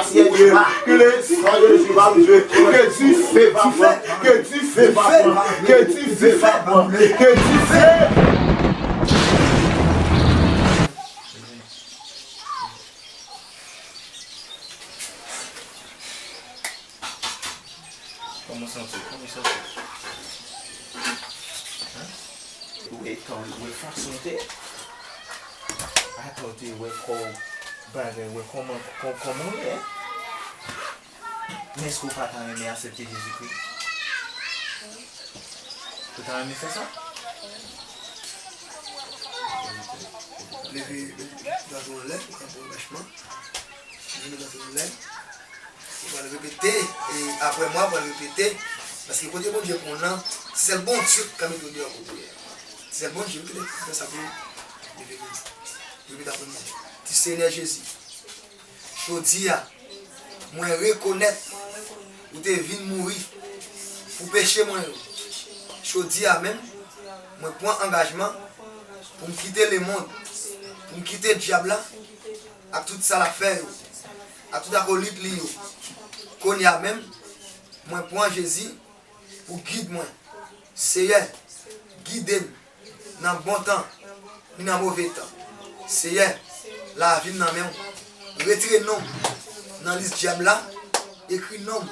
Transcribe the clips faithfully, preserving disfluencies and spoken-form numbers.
Seigneur, que le sang de Jésus va brûler, que du feu va prendre, que du feu va prendre, que du feu va prendre, que du feu. Kòman w santi w? Kòman w santi w? Hein? Ou wè, tan, ou wè fason w te ye? Atan w te wè kò w bagay, wè kòman, kò-, kòman w ye, hein? Men èske w pa ta renmen aksepte Jezikri? Ou ta renmen fè sa? Leve, leve dwat ou anlè, pou kanpe anrachman. Leve dwat ou anlè. Ou pral repete, e apre mwa, ou pral repete. Paske kote Bondye pran w lan, se sèl Bondye ki ka mete w deyò kote w ye a. Se sèl Bondye ki ka fè sa pou ou. Leve, leve. Repete apre mwa. Di, Senyè Jezi, jodi a, mwen rekonèt ou te vin mouri pou peche mwen yo. Jodi a menm, mwen pran angajman pou m kite lemonn, pou m kite dyab la ak tout sa l ap fè yo, ak tout akolit li yo. Kounye a menm, mwen pran Jezi pou gid mwen. Seyè, gide m nan bon tan, ni nan move tan. Seyè, lavi m nan men w. Retire non m nan lis dyab la, ekri non m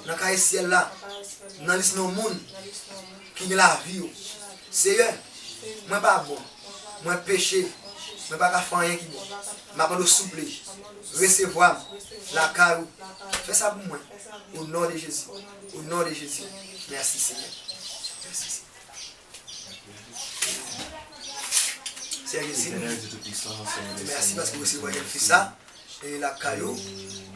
nan kaye syèl la, nan lis non moun ki gen lavi yo. Seyè, mwen pa bon, mwen peche, mwen pa ka fè anyen ki bon. M ap mande w souple, resevwa m lakay ou. Fè sa pou mwen, o non de Jezi, o non de Jezi. Mèsi, Senyè. Mèsi, Senyè. Seyè Jezi, mèsi paske w resevwa jèn fi sa, e lakay ou,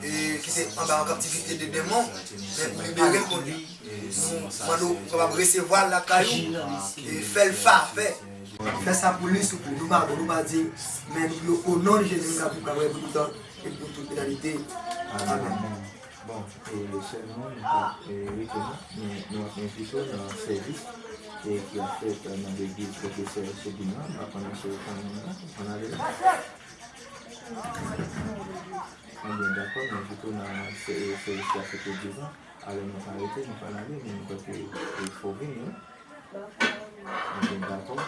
e ki te anba an kaptivite de demon, men ou libere l kounye a. Nou mande w pou w kapab resevwa l lakay ou, e fè l favè. Fè sa pou li, souple. Nou pa bon, nou pa diy, men nou di w, o non de Jezi, nou ka pou w ka wè pou toutan e pou tout etanite. Amèn. Bon, e sèlman nou pa, e, rete la, men nou ap envite w nan sèvis, e, ki ap fèt, e, nan legliz pwofesè Chedlin nan, m pa konnen si w konnen la, w konn ale la. Ebyen, dakò, m envite w nan sè-, e, sèvis ki ap fèt legliz la. Alò, nou pa rete, nou pral ale, men nou kwè ke, e, fò w vini, wi. Ebyen, dakò.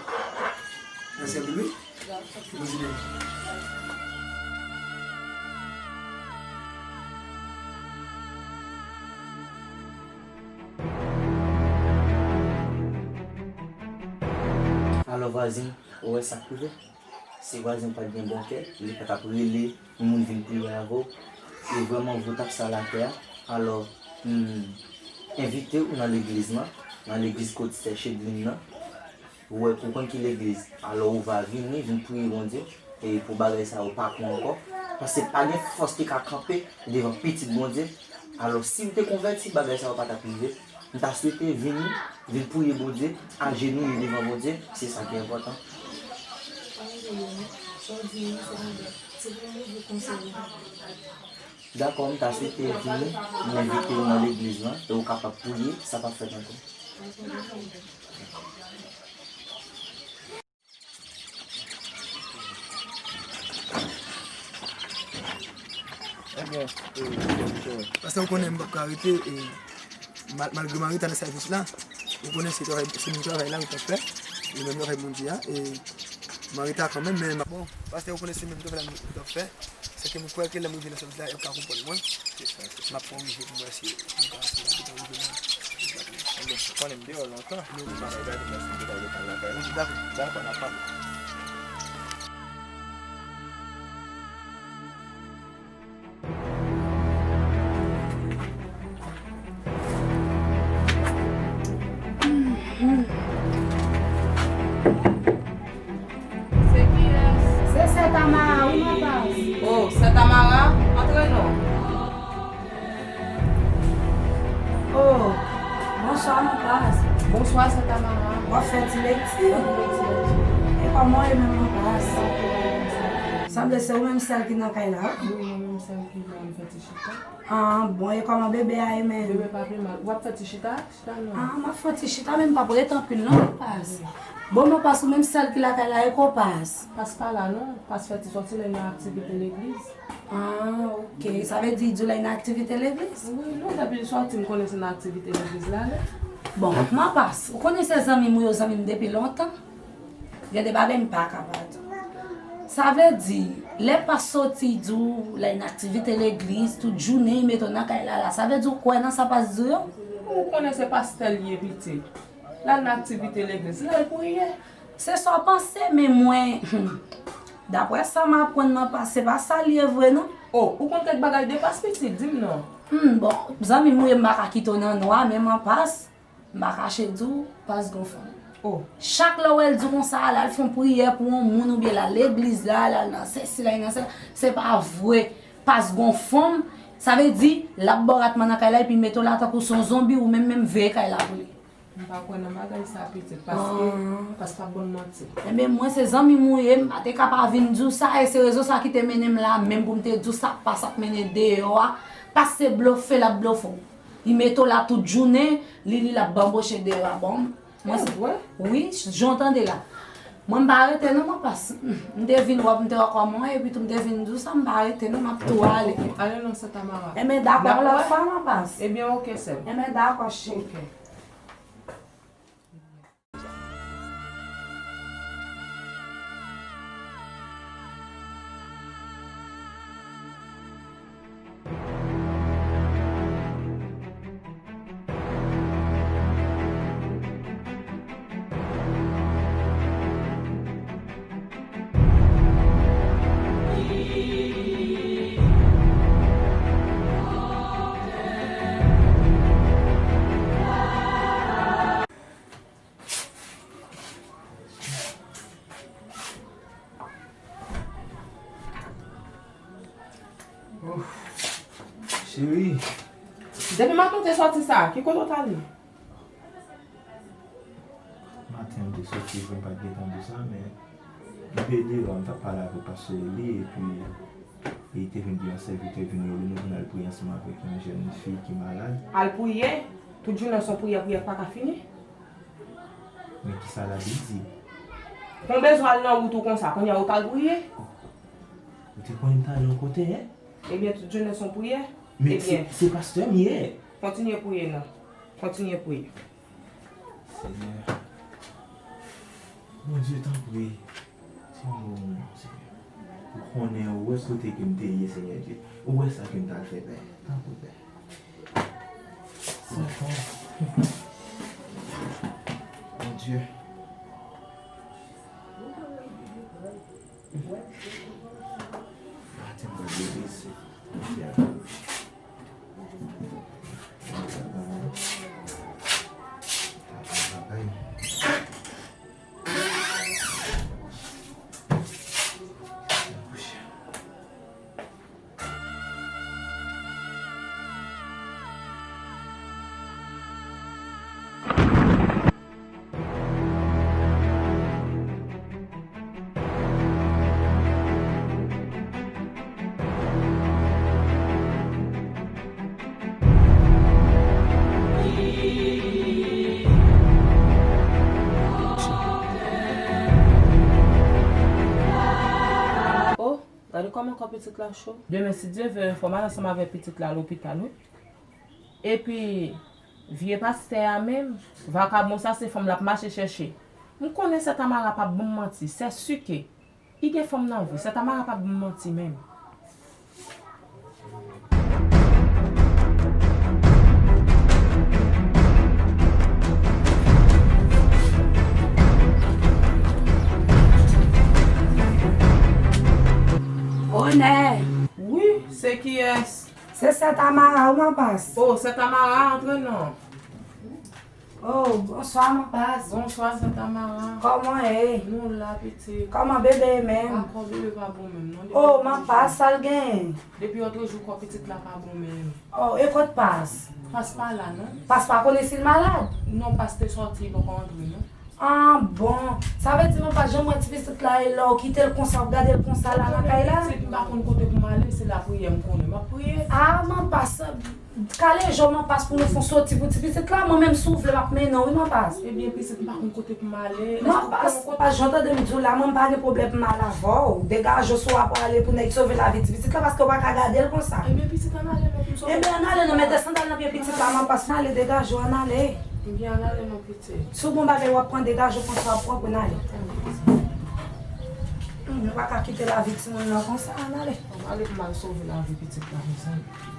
Nan sèvis li? Dakò. Bondye beni. Alò, vwazen, ou wè sa k rive? Si vwazen w pa t gen bon kè, li pa t ap rele yon moun vin priye avè w. E vrèman, vre w t ap sal atè a. Alò, m envite w nan legliz lan, nan legliz kot sè Chedlin nan. Ou wè, ou konn ki legliz. Alò, ou va vini, vin priye Bondye, e pou bagay sa yo pa pran ankò. Paske pa gen fòs ki ka kanpe devan pitit Bondye. Alò, si w te konvèti, bagay sa yo pa t ap rive. M ta swete vini, vin priye Bondye, ajenouye devan Bondye, se sa ki enpòtan. Dakò, m ta swete vini, m envite w nan legliz lan, e w kapab priye, sa p ap fèt ankò. Ebyen, e, e, e. Pastè, ou konnen m p ap ka rete, e, mal-, malgre mari ta nan sèvis la, ou konnen se travay, se menm travay la nou t ap fè, e menm travay Bondye a, e mari ta kanmenm, men m ap, bon, pastè, ou konnen se menm travay la nou t ap fè. Se ke m kwè ke lè m rive nan sèvis la, y ap ka konprann mwen. M ap korije pou m wè si m ka fè l, m rive nan. Ebyen, ou konnen m deyò lontan. Mwen pa gade mwen si m te bay lokal lakay ou. Dakò. Dakò, n ap pale. Se kiyès? Se sè Tamara, wi, mwen pa. Oh, sè Tamara, antre non. Oh, bonswa, mwen pa. Bonswa, sè Tamara. W ap fè ti lekti? Mwen fè ti lekti. E kòman w ye menm, mwen pa? Sanble se ou menm sèl ki nan kay la? Wi, mwen menm sèl ki la, m fè ti chita. Ah, bon, e kòman bebe a ye menm? Bebe pa pi mal. W ap fè ti chita? Chita non. Ah, m ap fè ti chita, men m p ap ret anpil non, Pas. Bon, men Pas, ou menm sèl ki lakay la, e ko Pas? Pas pa la non. Pas fè ti sòti lè l nan aktivite legliz. Ah, ok. Sa vle di, di w la gen aktivite legliz? Wi, non, depi l sòti, m konnen se nan aktivite legliz l ale. Bon, Manpas, ou konnen se zanmi m ou yo, zanmi m depi lontan. Gen de bagay m pa ka pa di w. Sa vle di, lè Pas sòti di w la gen aktivite legliz, tout jounen, li mete w nan kay la, la. Sa vle di, ou kwè nan sa Pas di w yo? Ou konnen se pastè l ye, pitit. L al nan aktivite legliz, l al priye. Se sa w panse, men mwen, hmm, daprè sa m aprann nan pase, se pa sa l ye vre, non. Oh, ou konn kèk bagay de Pas, pitit, di m non. Hmm, bon, zanmi m ou ye, m pa ka kite w nan nwa, men Manpas, m pa kache di w, Pas gon fanm. Oh. Chak lè w wè l di w konsa, l al fè yon priyè pou yon moun oubyen l al legliz la, l al nan sesi la, nan sè, se pa vre. Pas gon fanm, sa vle di, l ap ba w ratman nan kay la epi mete w la tankou se yon zonbi, ou menm menm veye kay la pou li. M pa kwè nan bagay sa, pitit, paske, paske pa bon manti. Enben, mwen se zanmi m ou ye, m pa te ka pa vin di w sa, e se rezon sa ki te mennen m la, menm pou m te di w sa, Pas ap mennen deyò a, Pas se blofe l ap blofe w. Li mete w la tout jounen, li, li l ap banboche deyò a, bon. Mwen se, wi, jan w tande la. Mwen m pa rete non, Manpas. M te vin wè, m te wè kòman w ye, epi tou m te vin di w sa, m pa rete non, m ap tou ale. Ale non, Sè Tamara. Enben, dakò, yon lòt fwa, Manpas. Ebyen, ok, sè m. Enben, dakò, cheri. Ok. Cheri. Depi maten w te sòti sa, ki kote w t ale? Maten m te sòti vre, m pa t gentan di sa, men m te deyò, m t ap pale avèk pastè Eli, epi e te vin gen yon sèvitè vin rele nou pou n al priye ansanm avèk yon jèn fi ki malad. Al priye? Tout jounen se yon priyè, priyè k pa ka fini? Men kisa Labib di? Kon bezwen al nan wout ou konsa, kounye a ou t al priye? Ou te konnen m t al yon kote, en? Ebyen, tout jounen se yon priyè? Men se, se pastè m ye. Kontinye priye non. Kontinye priye. Senyè. Bondye, tanpri. Senyè, ou, Senyè. Ou konnen, ou wè kote ke m te ye, Senyè Dye. Ou wè sa ke m t al fè, Pè. Tanpri, Pè. Sa bon. Bondye. Maten m pral legliz. Bondye ap bouche. Oh, gade kòman kò pitit la cho. Demen, si Dye vle, fò m al ansanm avèk pitit la lopital, wi. Epi, vye pastè a menm, vakabon sa, se fanm l ap mache chèche. M konnen sè Tamara p ap ban m manti, sè si ke li gen fanm nan vi, sè Tamara p ap ban m manti menm. Onè! Wi, se kiyès? Se sè Tamara, ou Manpas? Oh, sè Tamara, antre non. Oh, bonswa, Manpas. Bonswa, sè Tamara. Kòman w ye? Nou la, pitit. Kòman bebe menm? Ankò bebe pa bon menm, non. Oh, Manpas, sa l genyen? Depi lòt jou, kò pitit la pa bon menm. Oh, e kot Pas? Pas pa la, non. Pas pa konnen si l malad? Non, Pas te sòti, li poko antre, non. Ah bon, sa vle di Manpas, jan m wè ti pitit la ye, lè w kite l konsa, w ap gade l konsa la nan kay la? Pitit, m pa konn kote pou m ale, se lapriyè m konnen. M ap priye. Ah, Manpas, kale je w Manpas pou nou fè yon soti pou ti pitit la, mwen menm si w vle m ap mennen w wi Manpas. Ebyen pitit, m pa konn kote pou m ale. Manpas, pa jan w tande m di w la, mwen m pa gen pwoblèm pou m al avè w. Degaje w si w ap prale pou nèg sove lavi ti pitit la, paske w pa ka gade l konsa. Ebyen pitit, ann ale non pou m sove. Ebyen ann ale non, mete sandal nan pye pitit la Manpas, ann ale, degaje w, ann ale. Ebyen ann ale non pitit. Si w gen yon bagay w ap pran, degaje w pran sa w ap pran pou n ale. Hum, nou pa ka kite lavi timoun nan konsa, ann ale. Ann ale pou m al sove lavi pitit la, mezanmi.